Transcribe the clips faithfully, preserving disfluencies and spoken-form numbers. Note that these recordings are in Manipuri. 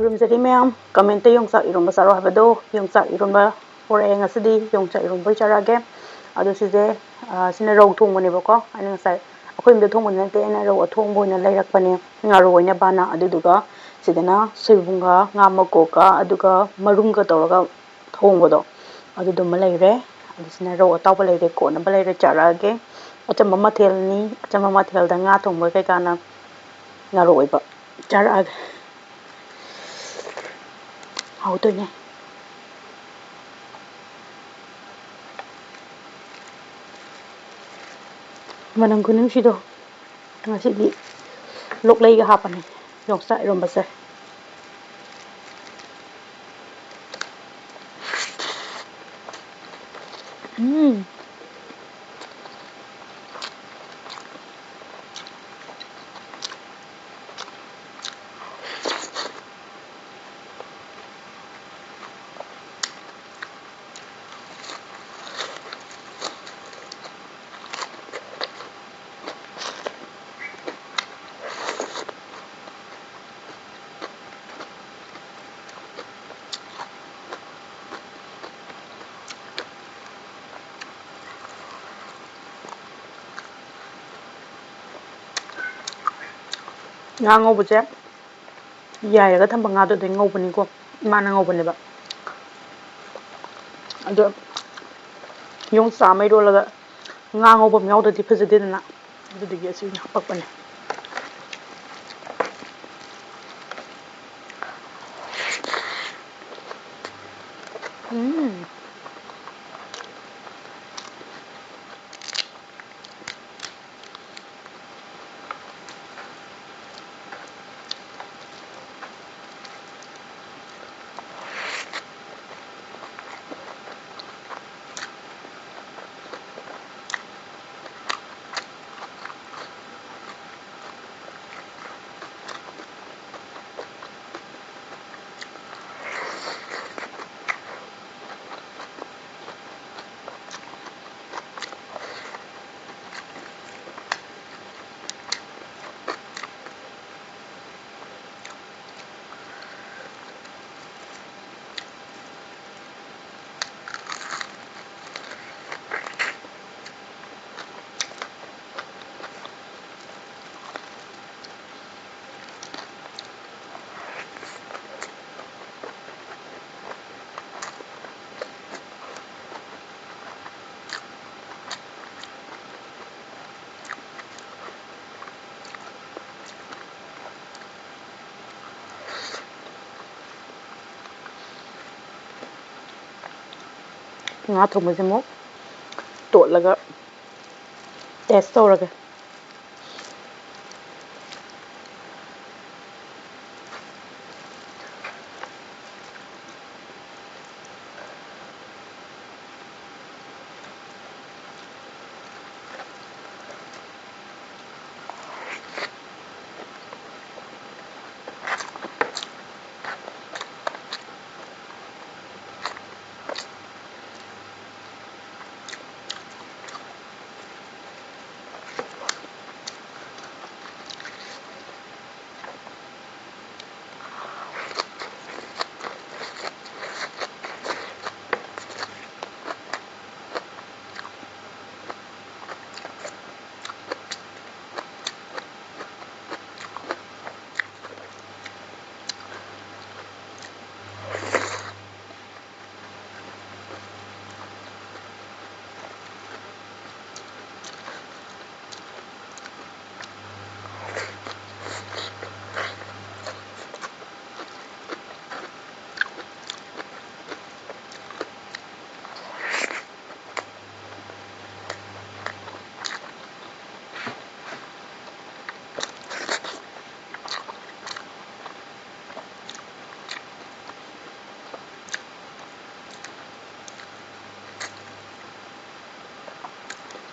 ꯈꯨꯔꯨꯝꯖꯔꯤ ꯃꯌꯥꯝ, comment ꯇ ꯌꯣꯡꯆꯥꯛ ꯏꯔꯣꯝꯕ ꯆꯥꯔꯣ ꯍꯥꯏꯕꯗꯣ, ꯌꯣꯡꯆꯥꯛ ꯏꯔꯣꯝꯕ ꯄꯣꯔꯛꯑꯦ ꯉꯁꯤꯗꯤ, ꯌꯣꯡꯆꯥꯛ ꯏꯔꯣꯝꯕ ꯑꯣꯏ ꯆꯥꯔꯛꯑꯒꯦ꯫ ꯑꯗꯣ ꯁꯤꯁꯦ, ꯑ, ꯁꯤꯅ ꯔꯧ ꯊꯣꯡꯕꯅꯦꯕꯀꯣ꯫ ꯑꯩꯅ ꯉꯁꯥꯏ ꯑꯩꯈꯣꯏ ꯌꯨꯝꯗ ꯊꯣꯡꯕꯗꯤ ꯅꯠꯇꯦ, ꯑꯩꯅ ꯔꯧ ꯑꯊꯣꯡꯕ ꯑꯣꯏꯅ ꯂꯩꯔꯛꯄꯅꯦ, ꯉꯥꯔꯧ ꯑꯣꯏꯅꯕꯅ꯫ ꯑꯗꯨꯗꯨꯒ ꯁꯤꯗꯅ ꯁꯣꯏꯕꯨꯝꯒ ꯉꯥ ꯃꯀꯣꯛꯀ ꯑꯗꯨꯒ ꯃꯔꯨꯝꯒ ꯇꯧꯔꯒ ꯊꯣꯡꯕꯗꯣ, ꯑꯗꯨꯗꯨꯃ ꯂꯩꯔꯦ꯫ ꯑꯗꯨꯁꯤꯅ ꯔꯧ ꯑꯇꯥꯎꯕ ꯂꯩꯔꯦ, ꯀꯣꯠꯅꯕ ꯂꯩꯔꯦ, ꯆꯥꯔꯛꯑꯒꯦ꯫ ꯑꯆꯝꯕ ꯃꯊꯦꯜꯅꯤ, ꯑꯆꯝꯕ ꯃꯊꯦꯜꯗ ꯉꯥ ꯊꯣꯡꯕ ꯀꯩꯀꯥꯅ ꯉꯥꯔꯧ ꯑꯣꯏꯕ꯫ ꯆꯥꯔꯛꯑꯒꯦ꯫ ꯍꯥꯎꯗꯣꯏꯅꯦ꯫ ꯃꯅꯝ ꯈꯨꯅꯨꯡꯁꯤꯗꯣ꯫ ꯉꯁꯤꯗꯤ ꯂꯣꯛꯂꯩꯒ ꯍꯥꯞꯄꯅꯤ ꯌꯣꯡꯆꯥꯛ ꯏꯔꯣꯝꯕꯁꯦ꯫ ꯎꯝ꯫ ꯉꯥ ꯉꯧꯕꯁꯦ ꯌꯥꯏꯔꯒ ꯊꯝꯕ ꯉꯥꯗꯣ ꯑꯗꯨꯗꯩ ꯉꯧꯕꯅꯤꯀꯣ, ꯏꯃꯥꯅ ꯉꯧꯕꯅꯦꯕ꯫ ꯑꯗꯣ ꯌꯣꯡꯆꯥꯛ ꯑꯃ ꯏꯔꯣꯜꯂꯒ ꯉꯥ ꯉꯧꯕ ꯑꯃ ꯌꯥꯎꯗ꯭ꯔꯗꯤ ꯐꯖꯗꯦꯗꯅ, ꯑꯗꯨꯗꯨꯒꯤ ꯑꯁꯤ ꯑꯣꯏꯅ ꯍꯥꯄꯛꯄꯅꯦ꯫ ꯎꯝ꯫ ꯉꯥ ꯊꯣꯡꯕꯁꯦ ꯑꯃꯨꯛ ꯇꯣꯠꯂꯒ taste ꯇꯧꯔꯒꯦ꯫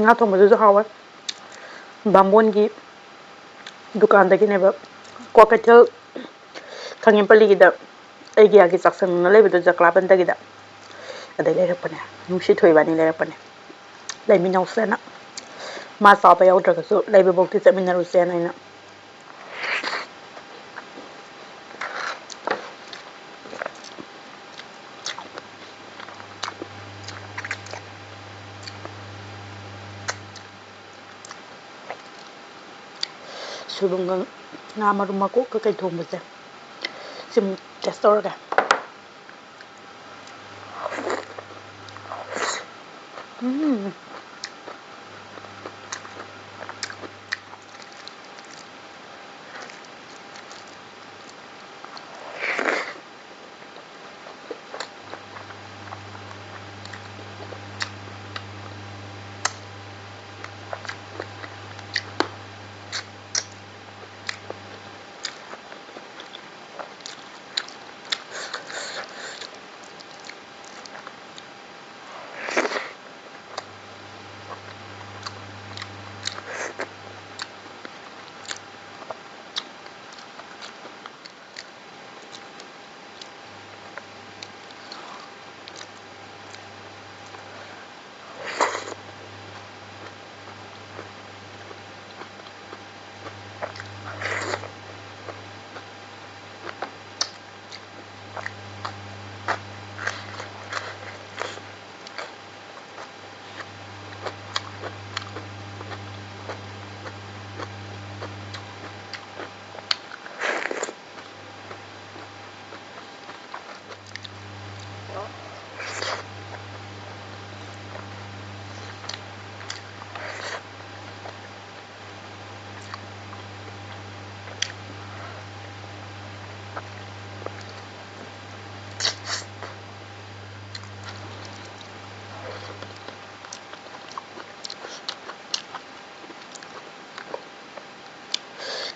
ꯉꯥ ꯊꯣꯡꯕꯗꯨꯁꯨ ꯍꯥꯎꯋꯦ꯫ ꯕꯥꯝꯕꯣꯟꯒꯤ ꯗꯨꯀꯥꯟꯗꯒꯤꯅꯦꯕ, ꯀ꯭ꯋꯥꯀꯩꯊꯦꯜ ꯈꯥꯉꯦꯝꯄꯜꯂꯤꯒꯤꯗ ꯑꯩꯒꯤ ꯑꯥꯒꯤ ꯆꯥꯛꯁꯪꯅ ꯂꯩꯕꯗꯣ, ꯖꯀꯂꯥꯕꯟꯗꯒꯤꯗ, ꯑꯗꯩ ꯂꯩꯔꯛꯄꯅꯦ꯫ ꯅꯨꯡꯁꯤꯊꯣꯏ ꯏꯕꯥꯅꯤ ꯂꯩꯔꯛꯄꯅꯦ, ꯂꯩꯃꯤꯟꯅꯧꯁꯦꯅ꯫ ꯃꯥ ꯆꯥꯕ ꯌꯥꯎꯗ꯭ꯔꯒꯁꯨ ꯂꯩꯕꯐꯧꯗꯤ ꯆꯠꯃꯤꯟꯅꯔꯨꯁꯦꯅ ꯑꯩꯅ꯫ ꯁꯣꯏꯕꯨꯝꯒ ꯉꯥ ꯃꯔꯨꯝ ꯃꯀꯣꯛꯀ ꯀꯩ ꯊꯣꯡꯕꯁꯦ ꯁꯤꯃꯨꯛ taste ꯇꯧꯔꯒꯦ꯫ ꯎꯝ꯫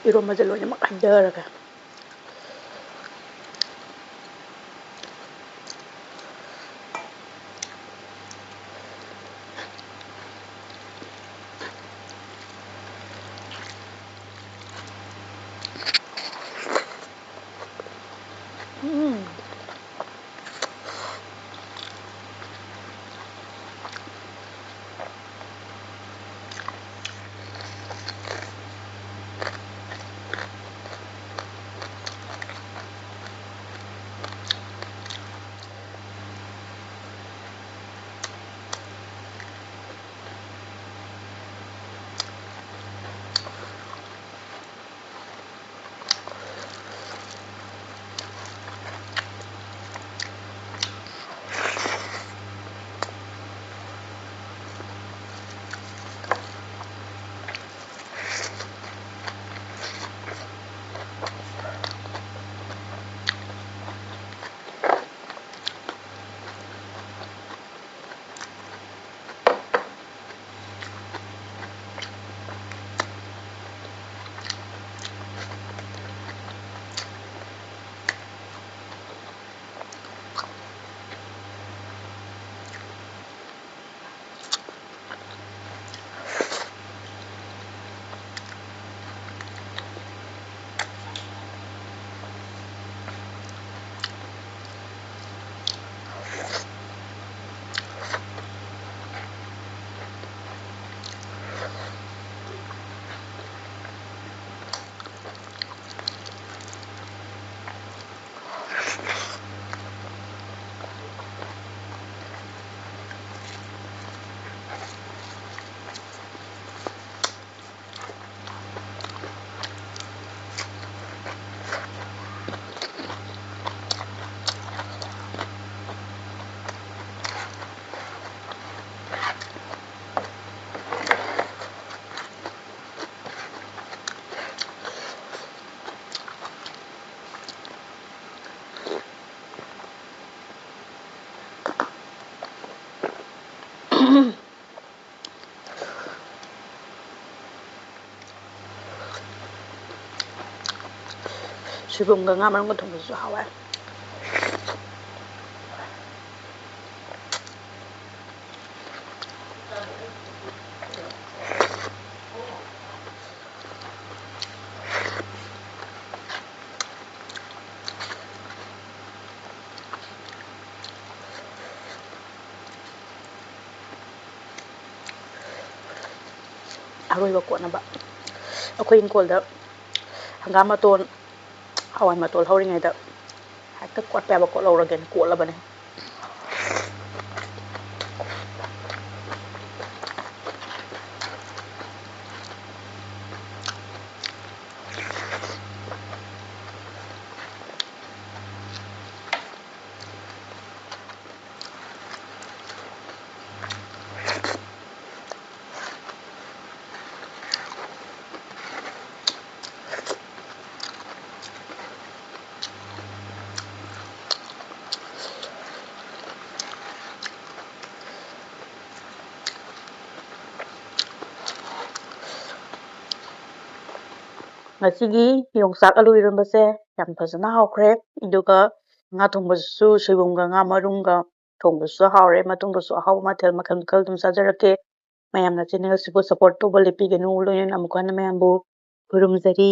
ꯏꯔꯣꯝꯕꯁꯦ ꯂꯣꯏꯅꯃꯛ ꯍꯩꯊꯔꯒ꯫ ꯎꯝ꯫ ꯁꯣꯏꯕꯨꯝꯒ ꯉꯥ ꯃꯔꯨꯝꯒ ꯊꯣꯡꯕꯁꯨ ꯍꯥꯎꯋꯦ꯫ ꯑꯔꯣꯏꯕ ꯀꯣꯠꯅꯕ ꯑꯩꯈꯣꯏ ꯏꯪꯈꯣꯜꯗ ꯍꯪꯒꯥꯝ ꯃꯇꯣꯟ, ꯍꯋꯥꯏ ꯃꯇꯣꯟ ꯍꯧꯔꯤꯉꯩꯗ ꯍꯦꯛꯇ ꯀꯣꯠꯄ ꯌꯥꯕ ꯀꯣꯠꯍꯧꯔꯒꯦꯅ ꯀꯣꯠꯂꯕꯅꯦ꯫ ꯉꯁꯤꯒꯤ ꯌꯣꯡꯆꯥꯛ ꯑꯂꯨ ꯏꯔꯣꯟꯕꯁꯦ ꯌꯥꯝ ꯐꯖꯅ ꯍꯥꯎꯈ꯭ꯔꯦ꯫ ꯑꯗꯨꯒ ꯉꯥ ꯊꯣꯡꯕꯁꯤꯁꯨ ꯁꯣꯏꯕꯨꯝꯒ ꯉꯥ ꯃꯔꯨꯝꯒ ꯊꯣꯡꯕꯁꯨ ꯍꯥꯎꯔꯦ꯫ ꯃꯇꯨꯡꯗꯁꯨ ꯑꯍꯥꯎꯕ ꯃꯊꯦꯜ ꯃꯈꯜ ꯃꯈꯜ ꯑꯗꯨꯝ ꯆꯥꯖꯔꯛꯀꯦ꯫ ꯃꯌꯥꯝꯅ ꯆꯦꯅꯦꯜꯁꯤꯕꯨ ꯁꯞꯄꯣꯔꯠ ꯇꯧꯕ ꯂꯦꯞꯄꯤꯒꯅꯨ꯫ ꯂꯣꯏꯅꯅ ꯑꯃꯨꯛ ꯍꯟꯅ ꯃꯌꯥꯝꯕꯨ ꯈꯨꯔꯨꯝꯖꯔꯤ꯫